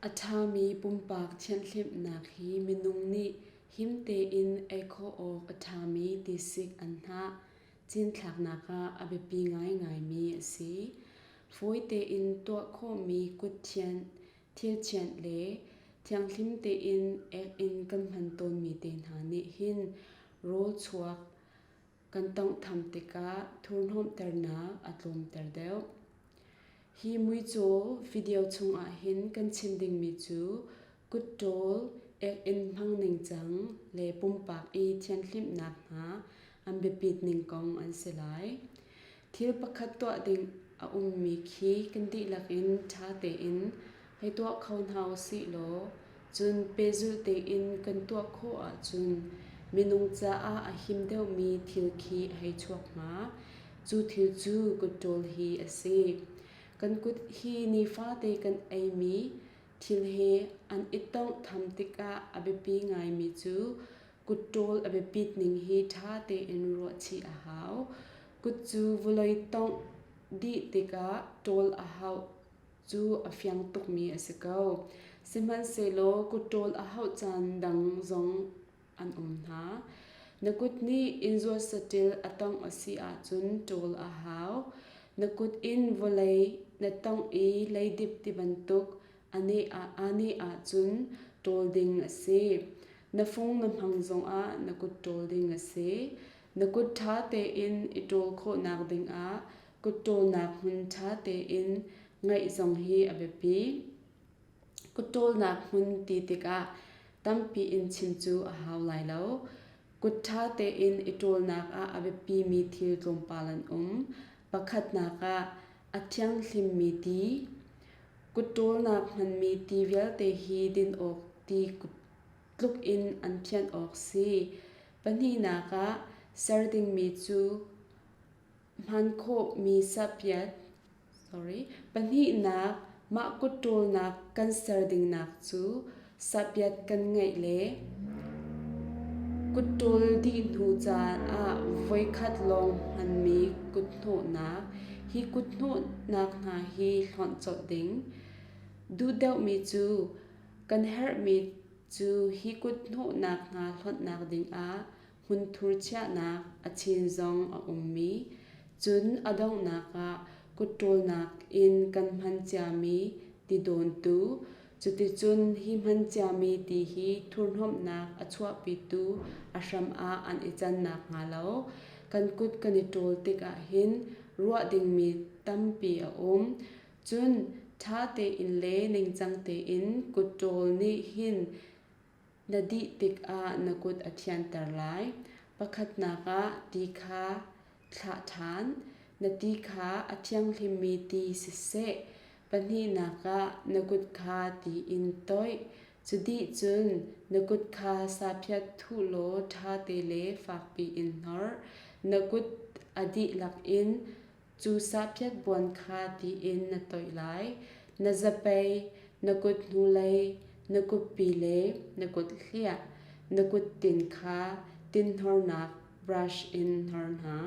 A ṭhami pumpak thianhhlimhnak hi minung nih him tein ei khawh awk a ṭhami tisik anhnah cinthlaknak ah a biapi ngaingaimi a si. Fawi tein tuah khawhmi kut thianh, thil thianh le thianghlim tein ek inn kan hman tawnmi te hna nih hin rawl chuak kan tawnghtham tikah thurhnawmhternak a tlawmter deuh. Hi muicaw video chungah hin kan chim dingmi cu kutṭawl, ek-inn hmang ningcang le pumpak i thianhhlimhnak hna an biapit ning kong an si lai. Thil pakhat tuah ding a ummi khi kan dihlak in ṭha tein hei tuah kho hna usih law cun pehzulh tein kan tuah khawh ahcun minung caah a him deuhmi thil khi a hei chuak hnga. Cu thil cu kutṭawl hi a si. Kan kut hi nifate kan eimi thil he an i tawnghtham tikah a biapi ngaimi cu kutṭawl a biapit ning hi ṭha tein ruahchih a hau. Kut cu vawlei tawngh dih tikah ṭawl a hauh cu a fiang tukmi a si ko. Sihmanhsehlaw kutṭawl a hauh caan dang zong an um hna. Na kut nih innzuat saṭil a tawngh a si ahcun ṭawl a hau. Na kut in vawlei na tawngh i leidip ti bantuk a neh ahcun ṭawl ding a si. Na fung na hmang zongah na kut ṭawl ding a si. Na kut ṭha tein i ṭawl khawhnak dingah kut ṭawlnak hmun ṭha tein ngeih zong hi a biapi. Kut ṭawlnak hmun ti tikah tampi in chim cu a hau lai lo. Kut ṭha tein i ṭawlnak ah a biapimi thil tlawmpal an um. Pakhatnak ah, a thianghlimmi ti. Kut ṭawlnak hmanmi ti vialte hi din awk ti tluk in an thianh awk si. Pahnihnak ah, ser dingmi cu hman khawhmi sapiat sorry pahnihnak mah kut ṭawlnak kan ser dingnak cu sapiat kan ngeih le kut ṭawl dih hnu caan ah voikhat lawng hmanmi kut hnawhnak hi kut hnawhnak hna hi hlonh colh ding. Duh deuhmi cu kan herhmi cu hi kut hnawhnak hna hlonhnak dingah hmunthur chiahnak a chin zong a ummi, cun a donghnak ah kutṭawlnak in kan hman ciami ti dawntu, cuticun hi hman ciami ti hi thurhnawmhnak a chuahpitu a hram ah an i can nakhnga lo kan kut kan i ṭawl tikah hin ruah dingmi tampi a um. Cun ṭha tein le ningcang tein kutṭawl nih hin Na dih tikah na kut a thianter lai. Pakhatnak ah ti kha thlah ṭhan. Na ti kha a thianghlimmi ti siseh. Pahnihnak ah na kut kha ti in toih. Cu dih cun na kut kha saphiat thuh law ṭha te le fakpi in hnor. Na kut a dihlak in Cu sahphiat buan kha tiin na toih lai. Na zapei, na kut hnulei, na kutpi le na kut hliah, na kuttin kha tinhnornak brush in hnor hna.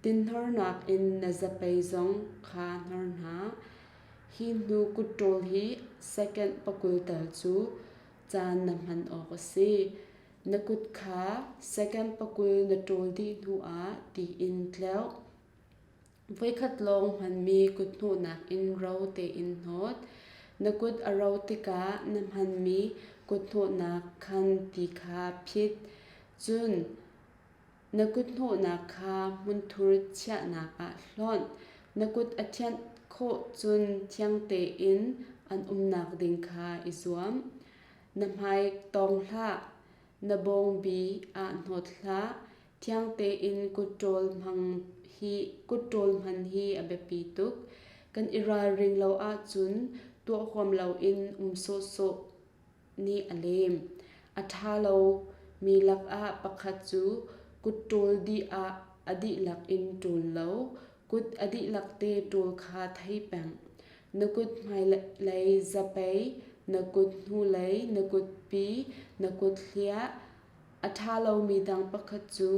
Tinhnornak in na zapei zong kha hnor hna. Hi hnu kutṭawl hi second 20 tal cu caan na hman awk a si. Na kut kha second 20 na ṭawl dih hnuah ti in tleuh. Voikhat lawng hmanmi kuthnawhnak in ro tein hnawt. Na kut a ro tikah na hmanmi kuthnawhnak khan ti kha phit. Cun na kuthnawhnak kha hmunthur chiahnak ah hlonh. Na kut a thianh khawh cun thiang tein an umnak ding kha i zuam. Na hmai tawng hlah. Na bawngbi ah hnawt hlah. Thiang tein kutṭawl hman hi a biapi tuk. Kan i ralring lo ahcun tuah huam loin um sawhsawh nih a lem. A ṭha lomi lakah pakhat cu kutṭawl dih ah a dihlak in ṭawl lo, kut a dihlak te ṭawl kha thei peng. Na kut hmailei zapei, na kut hnulei, na kutpi, na kut hliah, A ṭha lomi dang pakhat cu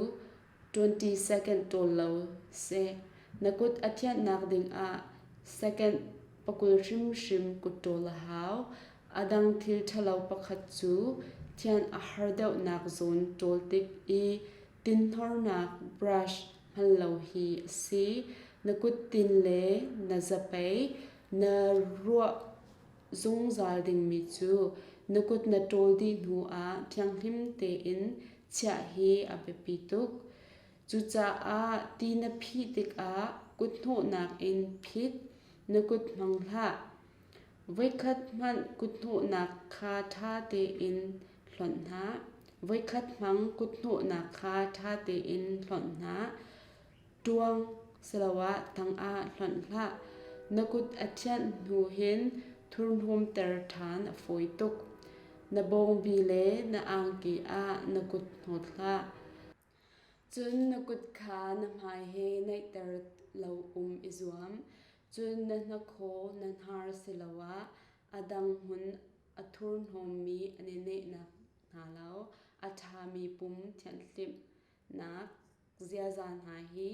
20 second ṭawl lo seh. Na kut a thianhnak dingah second 20 hrimhrim kut ṭawl a hau. A dang thil ṭhalo pakhat cu thianh a har deuhnak zawn ṭawl tik i tinhnornak brush hman lo hi a si. Na kuttin le na zapei na ruah zungzal dingmi cu na kut na ṭawl dih hnuah thianghlim tein chiah hi a biapi tuk. Cucaah ti na phih tikah kuthnawhnak in phit, na kut hmang hlah. Voikhat hmanh kuthnawhnak kha ṭha tein hlonh hna. Voikhat hmang kuthnawhnak kha ṭha tein hlonh hna. Ṭuang siloah tangah hlonh hlah. Na kut a thianh hnu hin thurhnawmter ṭhan a fawi tuk. Na bawngbi le na angki ah na kut hnawt hlah. Cun na kut kha na hmai he naihter lo um i zuam. Cun na hnakhaw, na hnar siloah a dang hmun a thurhnawmmi an i nehnak hna lo. A ṭhami pum thianhhlimhnak ziaza hna hi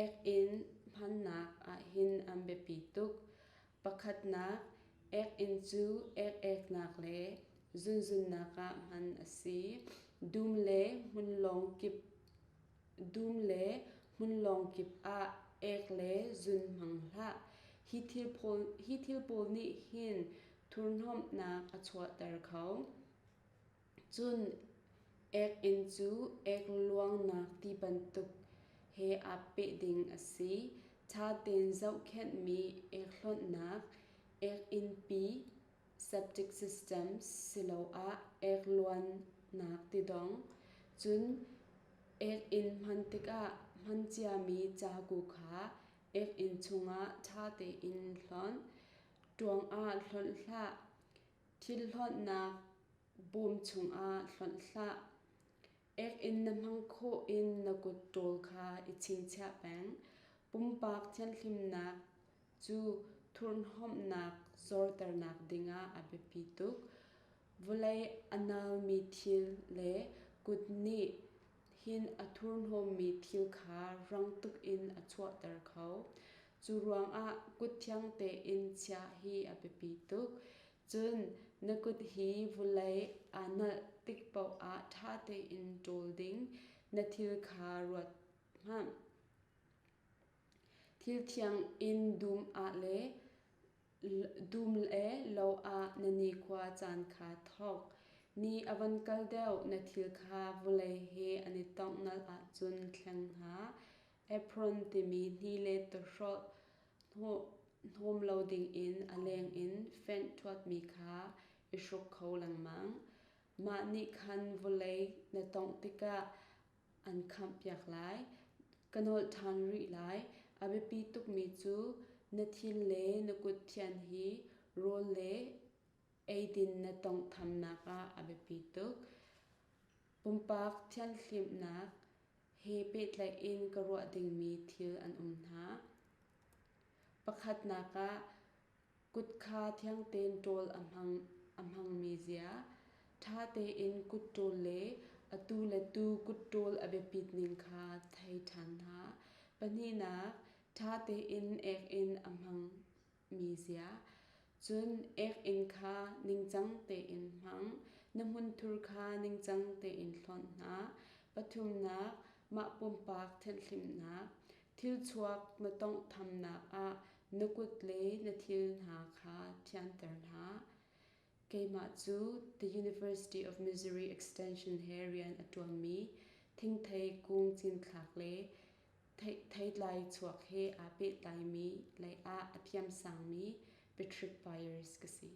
ek-inn hmannak ahhin an biapi tuk. Pakhatnak, ek-inn cu ek-eknak le zunzunnak ah hman a si. Dum le hmunlawng kip ah ek le zun hmang hlah. Hi thil pawl nih hin thurhnawmhnak a chuahter kho. Cun ek-inn cu ek luangnak ti bantuk he aa peh ding a si. Ṭha tein zohkhenhmi ek hlonhnak, ek-innpi, septic system siloah ek luannak tidong, cun ek-inn hman tikah hman ciami caku kha ek-inn chungah ṭha tein hlonh. Ṭuang ah hlonh hlah. Thil hlawtnak bawm chungah hlonh hlah. Ek-inn na hmang khawh in na kut ṭawl kha i chingchiah peng. Pumpak thianhhlimnak cu thurhnawmhnak zorternak dingah a biapi tuk. Vawlei a nalmi thil le kut nih hin a thurhnawmmi thil kha rang tuk in a chuahter kho. Cu ruangah kut thiang tein chiah hi a biapi tuk. Cun na kut hi vawlei aa nalh tik paoh ah ṭha tein ṭawl ding na thil kha ruat hmanh. Thil thiang in dum ah le dum le lo ah na nikhua caan kha thawk. Ni a van kal deuh na thil kha vawlei he an i tongh nalh ahcun thleng hna. Apron timi hni le tawhrolh hnawm lo dingin a leng in fenh ṭhuatmi kha i hruk kho lengmang. Mah nih khan vawlei na tongh tikah an khamhpiak lai. Ka nolh ṭhan rih lai. A biapi tukmi cu na thin le na kut thian hi rawl le eidin na tawnghthamnak ah a biapi tuk. Pumpak thianhhlimhnak he pehtlaih in ka ruah dingmi thil an um hna. Pakhatnak ah, kut kha thiang tein ṭawl a hmangmi zia, ṭha tein kut ṭawl le atu le tu kut ṭawl a biapit ning kha thei ṭhan hna. Pahnihnak, ṭha tein ek in a hmangmi zia, cun ek-inn kha ningcang tein hmang. Na hmunthur kha ningcang tein hlonh hna. Pathumnak, mah pumpak thianhhlimhnak. Thilchuak na tawnghthamnak ah na kut le na thil hna kha thianter hna. Keimah cu The University of Missouri Extension he rian a ṭuanmi thingthei kung cinthlak le theitlai chuak he aa pehtlaimi lei ah a thiamsangmi Patrick Byers ka si.